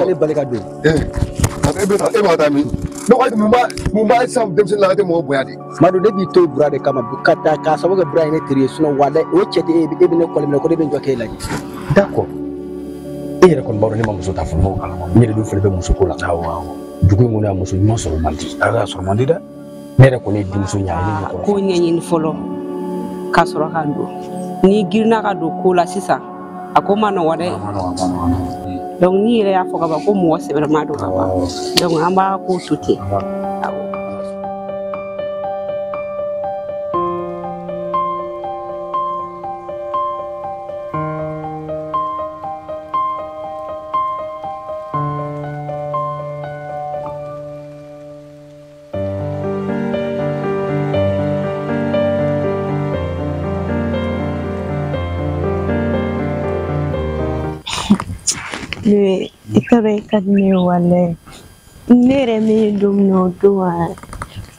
Ka ne bali ka don. E b'a taa min? Ne ko mun b'a sisan denmisɛnnin la a tɛ mɔgɔ bonya de. Madu ne b'i to Bura de kama ka taa k'a sababu kɛ Bura ye ne teri ye sinon walayi o cɛ tɛ e bɛ ne kɔli minɛ ko ne bɛ n jɔ k'e lajɛ. D'accord. E yɛrɛ kɔni b'a dɔn ne ma muso ta fɔlɔ. N yɛrɛ dun fana bɛ muso ko la. Awɔ. Dugu in kɔnɔ yan muso ɲuman sɔrɔ man di. A ka sɔrɔ man di dɛ. Ne yɛrɛ kɔni ye denmuso ɲɛ a ye ne ɲɛkɔrɔ. Ko ɲɛɲini fɔlɔ ka sɔrɔ ka don. N'i girinna ka don ko la sisan a ko ma nɔgɔn dɛ. Donc n'i yɛrɛ y'a fɔ ka ban ko mɔgɔ sɛbɛlama don ka ban. Donc an b'a ko to ten. Awɔ. I t'a dɔn i ka di ne ye walayi ne yɛrɛ min ye don min na o don wa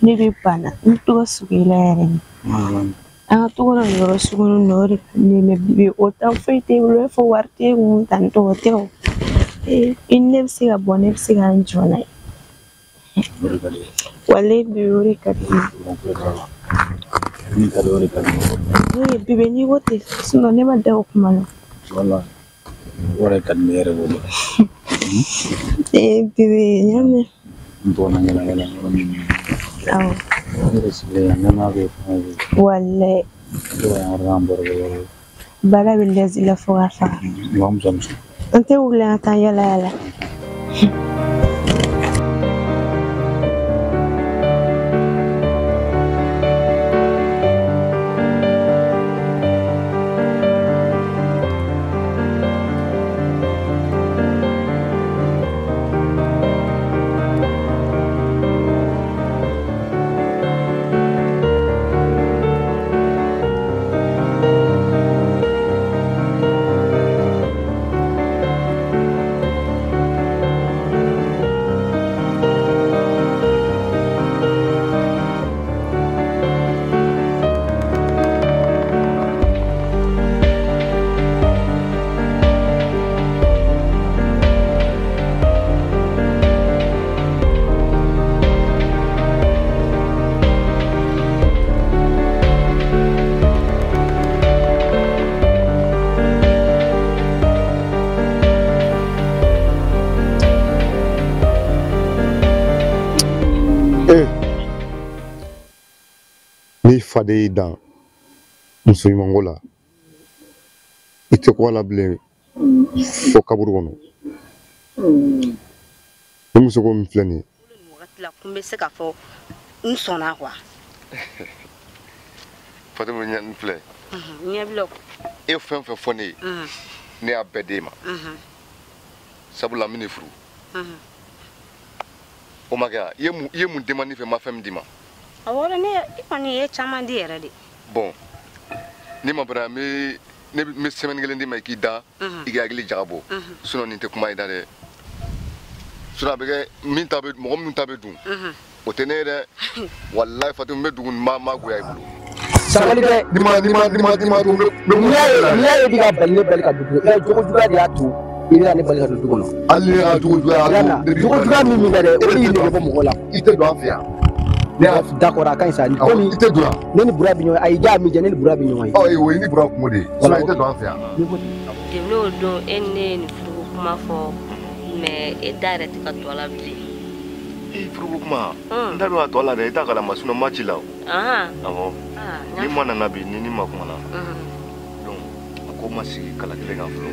ne bɛ bana n tɔgɔ sugu i la yɛrɛ an ka to ka na yɔrɔ sugu ninnu na o de ka di ne ye mɛ bibi o tan foyi t'e bolo e fɔ wari t'e kun tan tɔgɔ tɛ o i ni ne bɛ se ka bɔ ne bɛ se ka n jɔ n'a ye walayi bibi o de ka di ne ye bibi n'i ko ten sinɔn ne ma da o kuma na. O de ka di ne yɛrɛ bolo. Bébé, n y'a mɛn. N tɔgɔ na ɲɛna ɲɛna yɔrɔ min. Awɔ. Ne yɛrɛ sigilen yan nɛɛmaya bɛ fɛn o fɛn. Walayi. Ne bɛ yan yɔrɔ an bɔra yɔrɔ. Baara bɛ lɛsi la fo k'a faga. Mɔgɔ muso muso. An tɛ wuli an ka taa yala yala. N'i fa de y'i dan muso ɲumanko la i tɛ ko a la bilen fo kaburu kɔnɔ ni muso ko min filɛ nin ye. Wagati la kun bɛ se k'a fɔ n sɔnna quoi. Fatima ɲɛ n filɛ. Ɲɛ b'i la. E ye fɛn fɛn fɔ ne ye. Ne y'a bɛɛ d'e ma. Sabula n bɛ n'i furu. O ma kɛ wa? I ye mun demande fɛ n ma fɛn min d'i ma. Awɔ ne i kɔni ye caman di yɛrɛ de. Bon ne ma bana n bɛ semaine kelen d'i ma i k'i da i k'i hakili jagabɔ sinon nin tɛ kuma i da dɛ sinon a bɛ kɛ min ta bɛ mɔgɔ min ta bɛ dun o tɛ ne ye dɛ walayi Fatima n bɛ dugu n ma goya i bolo. Sabali dɛ. Ni ma to n bɛ mun yɛrɛ la. N'i y'a ye i bɛ ka bali ne bali ka don i ka jogo juguya de y'a to i bɛ ka ne bali ka don du kɔnɔ. Hali ne ka jogo juguya y'a to. Jogo juguya min b'i la dɛ o de y'i nege bɔ mɔgɔ la. I tɛ don an fɛ yan. D'accord a ka ɲi sa. Komi i tɛ don yan. Ne ni Bura bɛ ɲɔgɔn ye ayi ja min jɛ ne ni Bura bɛ ɲɔgɔn ye. Ɔ o ye ni Bura kungo de ye sinon i tɛ don an fɛ yan. Depuis o don e ni ne ye nin furuko kuma fɔ mais e da yɛrɛ tɛ ka to a la bilen. Ee furuko kuma n t'a dɔn a tɔ la dɛ i t'a kalama sinon n ma ci la o. Awɔ ni ma nana bi ni ma kumana donc a ko ma sigi kala kelen kan fɔlɔ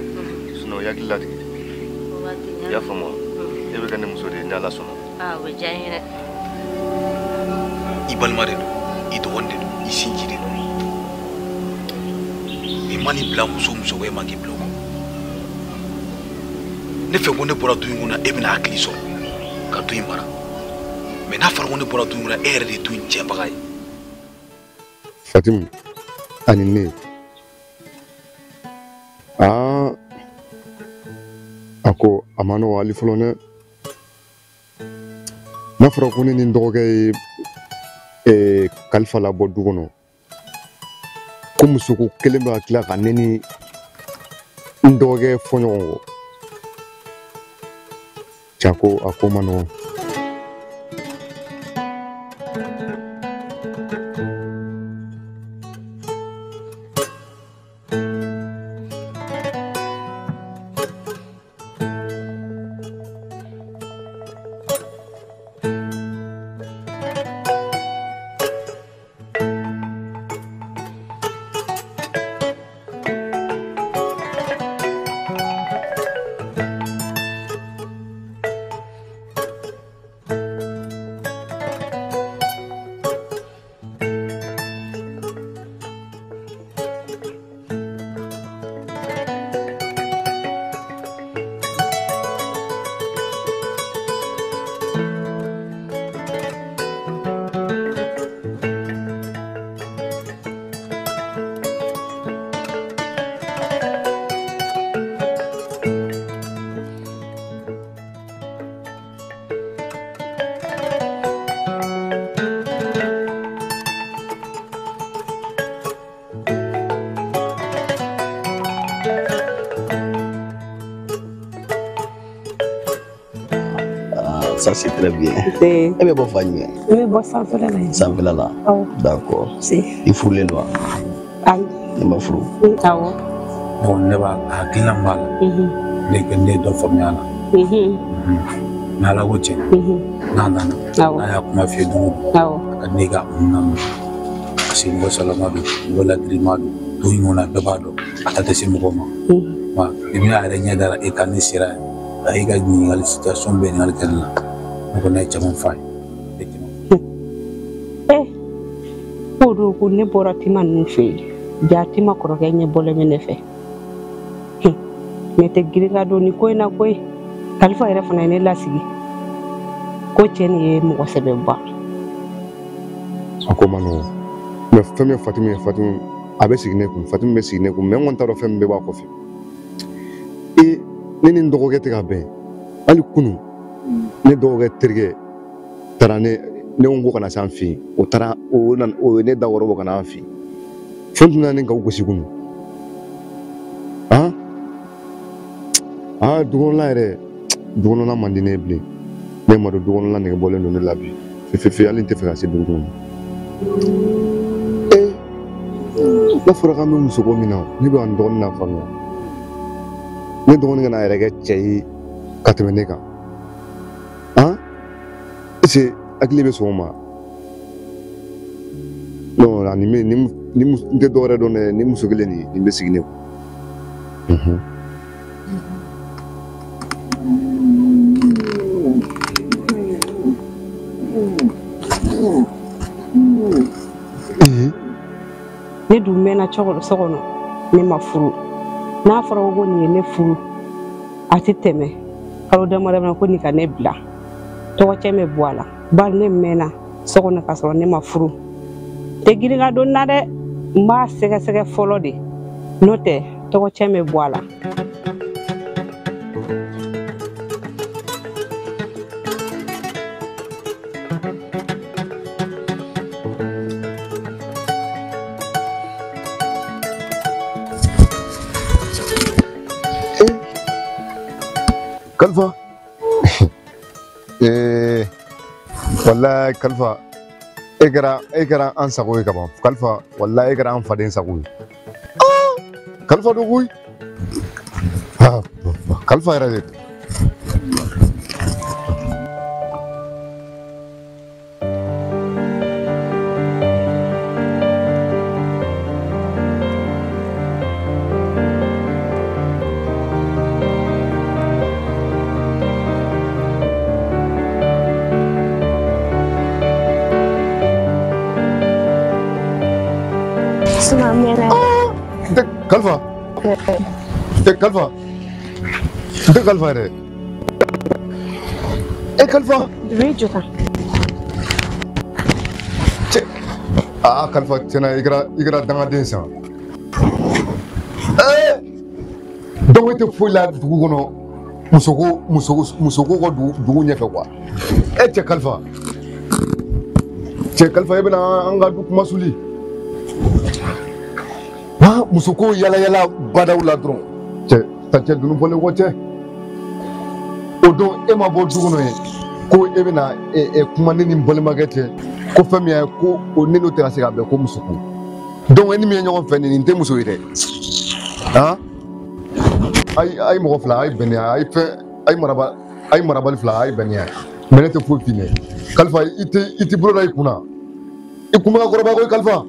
sinon i hakili latigɛ. I y'a faamu wa? E bɛ kɛ ne muso de ye ni Ala sɔnna. O bɛ diya n ye dɛ. I balima de don i dɔgɔnin de don i sinji de don i ma n'i bila muso muso ko e man k'i bila o kɔ ne fɛ ko ne bɔra du in kɔnɔ e bɛna hakili sɔrɔ ka du in mara mɛ n'a fɔra ko ne bɔra du in kɔnɔ e yɛrɛ de ye du in tiɲɛbaga ye. Fatimu ani ne a ko a ma nɔgɔ hali fɔlɔ dɛ n'a fɔra ko ne ni n dɔgɔkɛ ye kalifa labɔ du kɔnɔ ko musoko kelen bɛ ka tila ka ne ni n dɔgɔkɛ fɔ ɲɔgɔn kɔ Cɛ ko a ko man nɔgɔn. Ça, c'est très bien. Eh bien, bon, famille. Oui, bon, sanfɛla la. Sanfɛla la. Awɔ. D'accord. Si. I furulen don wa? Ayi. I ma furu? Awɔ. Bon, ne b'a hakilina b'a la. Ne ye dɔ faamuya a la. Ni Ala ko cɛn. N'a nana. Awɔ. N'a y'a kuma f'i ye don o don. Awɔ. A ka di ne ka mun na. Parce que mɔgɔ salama don, mɔgɔ ladirima don, don in kɔnɔ bɛɛ b'a dɔn a ta tɛ se mɔgɔ ma. Wa depuis a yɛrɛ ɲɛ dara e kan ne sera yen. A y'i ka ɲininkali situation bɛɛ ɲininkali kɛ ne la. Ne kɔni ye caman f'a ye. K'o don ko ne bɔra Tima ninnu fɛ yen. Ja Tima kɔrɔkɛ ɲɛ bɔlen bɛ ne fɛ. Ne tɛ girin ka don nin ko in na koyi. Kalifa yɛrɛ fana ye ne lasigi. Ko cɛ nin ye mɔgɔ sɛbɛba. A ko man nɔgɔn. Mais fɛn min ye Fatimi ye, Fatimi a bɛ sigi ne kun, Fatimi bɛ sigi ne kun, mais n kɔni t'a dɔn fɛn min bɛ bɔ a kɔfɛ. Ne ni n dɔgɔkɛ tɛ ka bɛn. Hali kunun ne dɔgɔkɛ terikɛ taara ne ko kana se an fɛ yen, o taara o nana o ye ne da wɔrɔ bɔ ka na an fɛ yen. Fɛn tun nana ne ka u gosi kunun. Ah dukɔnɔla yɛrɛ, dukɔnɔla man di ne ye bilen. Ne ma dɔn dukɔnɔla nege bɔlen don ne la bi. Fefe hali n tɛ fɛ ka se dugu kɔnɔ. N'a fɔra k'an bɛ musoko min na, ne bɛ ka n dɔgɔnin na faamuya. Ne dɔgɔnin kana a yɛrɛ kɛ cɛ ye ka tɛmɛ ne kan. Han? Est-ce que hakili bɛ sɔn o ma? Non, ni n tɛ dɔwɛrɛ dɔn dɛ, ni muso kelen nin nin bɛ sigi ne kun. Ne dun mɛnna so kɔnɔ, ne ma furu. N'a fɔra ko nin ye ne furu, a tɛ tɛmɛ kalo damadɔ ko nin ka ne bila. Tɔgɔcɛ bɛ bɔ a la. Bari ne mɛnna so kɔnɔ k'a sɔrɔ ne ma furu. Tɛ girin ka don n na dɛ, n b'a sɛgɛsɛgɛ fɔlɔ de. N'o tɛ tɔgɔcɛ bɛ bɔ a la. Kalifa wallahi Kalifa e kɛra an sago ye kaban. Kalifa wallahi e kɛra an faden sago ye. Kalifa do koyi. Kalifa yɛrɛ de. Kalifa. Kalifa. N tɛ Kalifa yɛrɛ. Kalifa. I jɔ tan. Cɛ. Aa Kalifa tiɲɛna i kɛra dangaden sisan. Donc e tɛ foyi la dugu kɔnɔ musoko kɔ dugu ɲɛfɛ quoi. Cɛ Kalifa. Cɛ Kalifa e bɛna an ka du kuma suli. Musoko yala yala badaw la dɔrɔn. Cɛ ta cɛ dunun fɔlen kɔ cɛ. O don e ma bɔ du kɔnɔ ye ko e bɛna kuma ne ni n balimakɛ cɛ ko fɛn min ye ko o ne n'o tɛ ka se ka bɛn ko muso ko. Donc e ni min ye ɲɔgɔn fɛ nin tɛ muso ye dɛ. Han? Ayi mɔgɔ fila ayi bɛn ni ayi fɛn ayi marabali fila ayi bɛn ni ye. Mais ne tɛ foyi f'i ɲɛ. Kalifa i t'i bolo da i kunna. I kun bɛ ka kɔrɔbaya koyi Kalifa.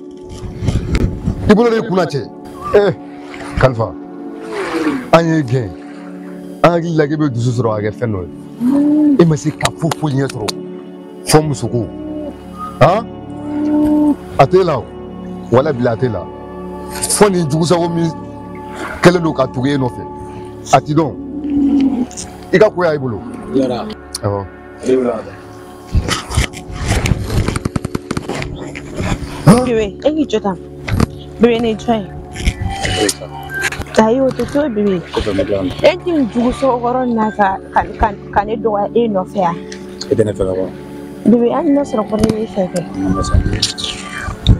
I bolo da i kunna cɛ. Kalifa an ye gɛn. An hakili la k'e bɛ dusu sɔrɔ ka kɛ fɛn dɔ ye. E ma se ka foyi ɲɛ sɔrɔ fɔ musoko. Han? A t'e la o. Wala bila a t'e la. Fɔ nin jugusago min kɛlen don ka tugu e nɔfɛ. A t'i dɔn. I ka ko y'a bolo. Yara. Awɔ. Bébé, e k'i jɔ tan. Bébé ne jɔ ye. Ayi o tɛ to bébé. E tɛ n jugu sokɔrɔ nin na ka ne dɔgɔya e nɔfɛ yan. E tɛ ne fɛ ka ban. Bébé hali n'a sɔrɔ ko ne b'i fɛ kɛ.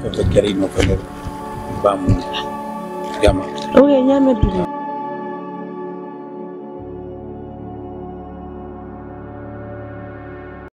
Fɛn fɛn kɛra i nɔfɛ ne b'a mun. I y'a mɛn. Ok n y'a mɛn bébé.